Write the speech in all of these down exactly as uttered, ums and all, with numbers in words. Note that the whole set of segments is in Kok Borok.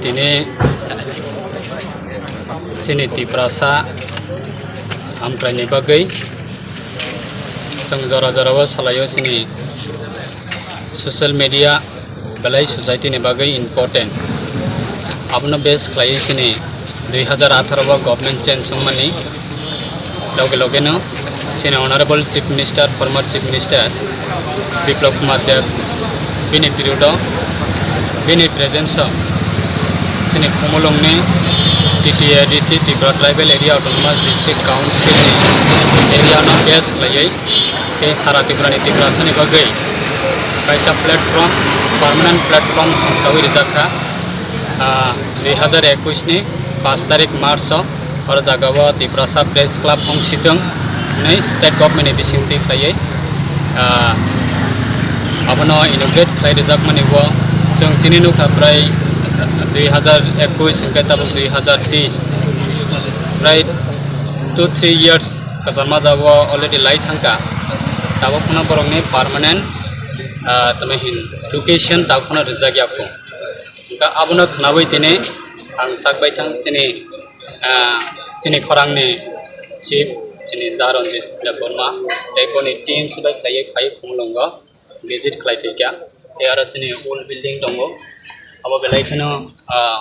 Tini chini Tiprasa Amtwraini bagwi chwng jora jorao salaio, chini social media belai society ni bagwi important. Abono base khlaiwi chini dui hazar atharo o government change wngmani loge loge no chini Honorable Chief Minister, former Chief Minister Biplab Kumar Deb, bini period o, bini presence o chini Khumulwng ni T T A D C, Tripura Tribal Area Autonomous District Council ni area no base khlaiwi tei sara Tripura ni Tiprasa ni bagwi kaisa platform, permanent platform songchawi rijak kha. Ah, dui hazar ekush ni pash tarik March o, oro jaga o Tiprasa Press Club wng sijwng hwnwi state government ni bisingtwi khlaiwi, ah, abono inaugurate khlai rijakmani o chwng tini nukha prai dui hazar ekush hwnkhe tabuk dui hazar teis, prai two three years kwchangma jagao already lai thangkha, tabuk phano borokni permanent, ah, tamo hin location tabuk phano rijak ya kho. Hwnkhe abono khnawi tini ang sak bai thang chini, ah, chini khorangni chief, chini Da Ranjit Debbarma tei boni teams bai khlaiwi phaiwi Khumulwngo visit khlai phaikha. Tei aro chini old building tongo, abo belai kheno, ah,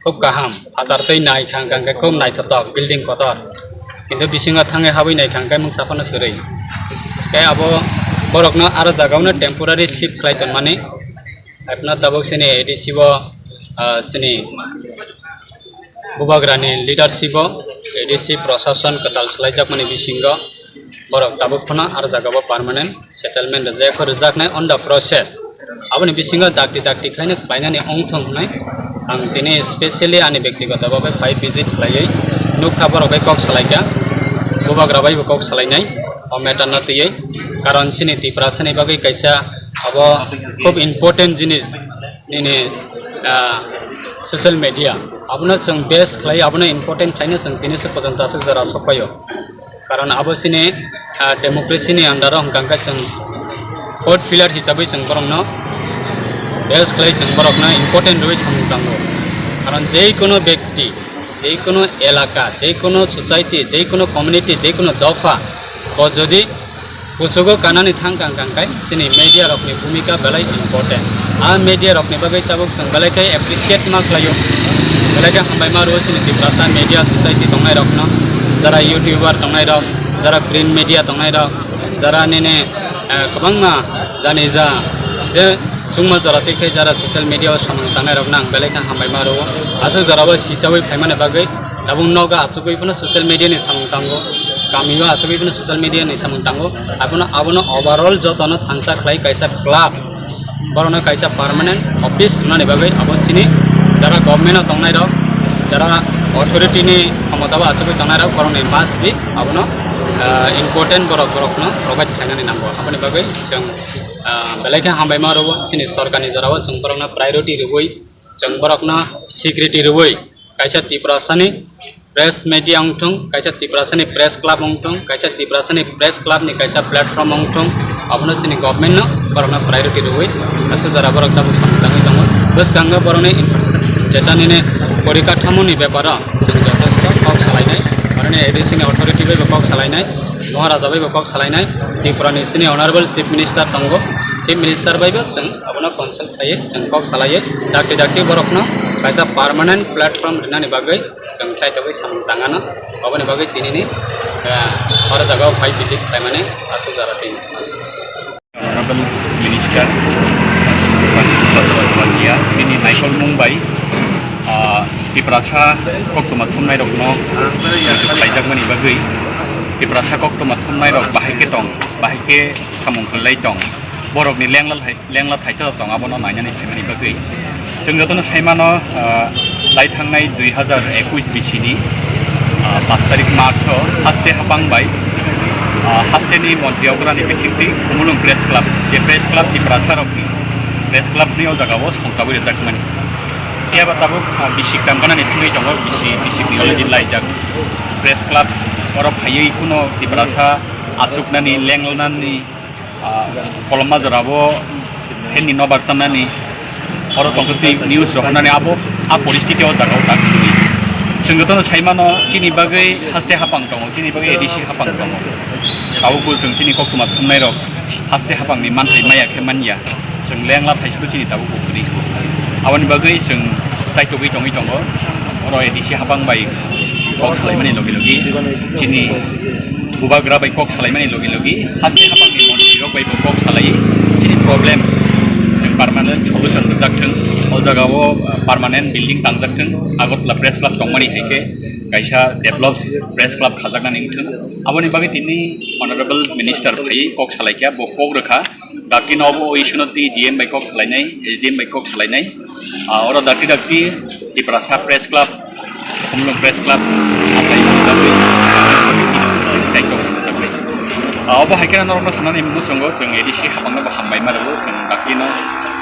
khub kaham, phatar tei naikha hwnkhe khub naithothok building kotor, kintu bisingo thangwi habwi naikha hwnkhe mungsa phano kwrwi. Tei abo borokno aro jagao no temporary shift khlai tonmani. Haikhe tabuk chini A D C bo, ah, chini bubagrani leadership o A D C prosason kwtal swlaijakmani bisingo borok tabuk phano aro jaga o permanent settlement rijak, rijaknai on the process. Aboni bisingo dakti dakti khlaino khlainani wngthong hwnwi ang tini specially ani bektigoto bhabe phai visit khlaiwi nukha, borok bai kok salaikha, bubagra bai bo kok salainai o matter no twiwi, karon chini Tiprasa ni bagwi kaisa abo khub important jinis nini, ah, social media. Abono chwng base khlai, abono important khlaino chwng tini se porjonto aswk jora sokphaio. Karon abo chini, ah, democracy ni under o hwnkha hwnkhe chwng fourth pillar hisabwi chwng borokno base khlai, chwng borokno important rwui samung tango. Karon jeikono bekti, jeikono elaka, jeikono society, jeikono community, jeikono dopha, bo jodi kuchugo kanani thang kang kang khe chini media rokni bhumika belai important. A media rokni bagwi tabuk chwng belai khe appreciate ma khlaio. Belai khe hambai ma rwo chini Tiprasa media society tongnai rokno, jara YouTuber tongnai rok, jara print media tongnai rok, jara nini, eh, kwbangma jani ja je chwngma jora twi khe jara social media o samung tangnai rokno ang belai khe hambai ma rwo. Aswk jora o sichawi phaimani bagwi tabuk nogo achugwi phano social media ni samung tango, kami o achugwi phano social media ni samung tango. Abono, abono overall jotono thangsa khlai kaisa club, borokno kaisa permanent office rwnani bagwi abo chini jara government o tongnai rok, jara authority ni khomota o achugwi tongnai rok, borokni must be abono, ah, important borok, borokno provide khlainani nango. Aboni bagwi chwng, ah, belai khe hambai ma rwo chini sorkar ni jora o chwng borokno priority rwui, chwng borokno security rwui kaisa Tiprasani press media wngthung, kaisa Tiprasani press club wngthung, kaisa Tiprasani press club ni kaisa platform wngthung, abono chini government no borokno priority rwui aswk jora borok tabuk samung tangwi tongo. Bwskango borokni infrastructure jeta nini porikathamoni beparo chwng jotosto kok salainai, borokni A D C ni authority bai bo kok salainai, Maharaja bai bo kok salainai, Tripura ni chini honorable chief minister tongo, chief minister bai bo chwng abono consult khlaiwi chwng kok salaiwi dakti dakti borokno kaisa permanent platform rwnani bagwi chwng chaitogwi samung tangano. Aboni bagwi tinini, eh, oro jagao phai visit khlaimani aswk jora twi. Honorable Minister Sani Subhas Bhattacharyya bini naikolmung bai, ah, Tiprasa koktwma thumnairokno muchuk khlaijakmani bagwi Tiprasa koktwma thumnairok bahai khe tong, bahai khe samung khlai tong, borokni lengla hai lengla thaito tong, abono nainani phaimani bagwi. Chwng jotono saimano, ah, lai thangnai dui hazar ekush bisini, ah, pash tarik March o haste hapang bai, ah, hasteni montri ograni bisingtwi Khumulwng Press Club, je Press Club Tiprasa rokni Press Club ni o jaga o songchabwi rwjakmani. Phiya ba tabuk, ah, bisik tamganani thungwi tongo, bisi, bisik ni already laijak Press Club, oro phaiwi kuno Tiprasa aswknani, lenglanani, ah, koloma jorabo phenni nobar chanani, oro tongtwtwi news rok hwnani abo a poristiti o jaga o tak twi. Chwng jotono saimano chini bagwi haste hapang tongo, chini bagwi A D C hapang tongo. Tabukbo chwng chini koktwma thumnairok haste hapangni manthai maya khe manya. Chwng lengla thaisukgo chini tabukbo kwrwi. Aboni bagwi chwng chaitogwi tongwi tongo. Oro A D C hapang bai kok salaimani logi logi chini bubagra bai kok salaimani logi logi haste hapangni montri rok bai bo kok salai chini problem chwng permanent solution rwjak thwng. O jaga o, uh, permanent building tangjak thwng. Agartala Press Club tongmani hai khe kaisa develop Press Club khajaknani wngthwng. Aboni bagwi tini Honorable Minister phaiwi kok salaikha, bo kok rwkha. Dakti no obo issue no twi D M bai kok salainai, S D M bai kok salainai. Ah, oro dakti dakti Tiprasa Press Club, Khumulwng Press Club, asai dakti, sai kok dakti. Ah, obo hai khe norokno sanani muchungo chwng A D C hapangno bo hambai ma rwo, chwng dakti no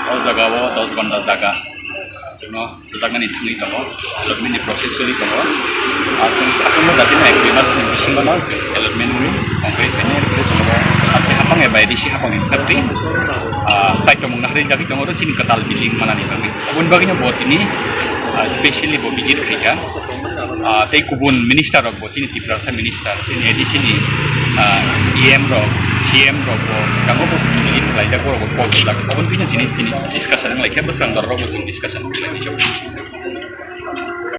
o jaga o dos ghonta jaga chwngno rwjaknani thangwi tongo, allotment ni process wngwi tongo. Ah, chwng satung no jati no ek dui mas ni bisingo no chwng allotment wngwi tongkhe, khainai rwkhe chwng oro haste hapang eba A D C hapang ni thapri, ah, saitomung nahari jagwi tongo, oro chini kwtal building manani bagwi. Oboni bagwi no bo tini, ah, specially bo visit khaikha. Ah, tei kubun minister rok bo chini Tiprasa minister, chini A D C ni, ah, E M rok, C M rok bo swkango bo visit khlaijak, borok bo kok rijak. Oboni bagwi no chini, chini discussion wnglaikha, bwskango rok bo chwng discussion wnglaikha.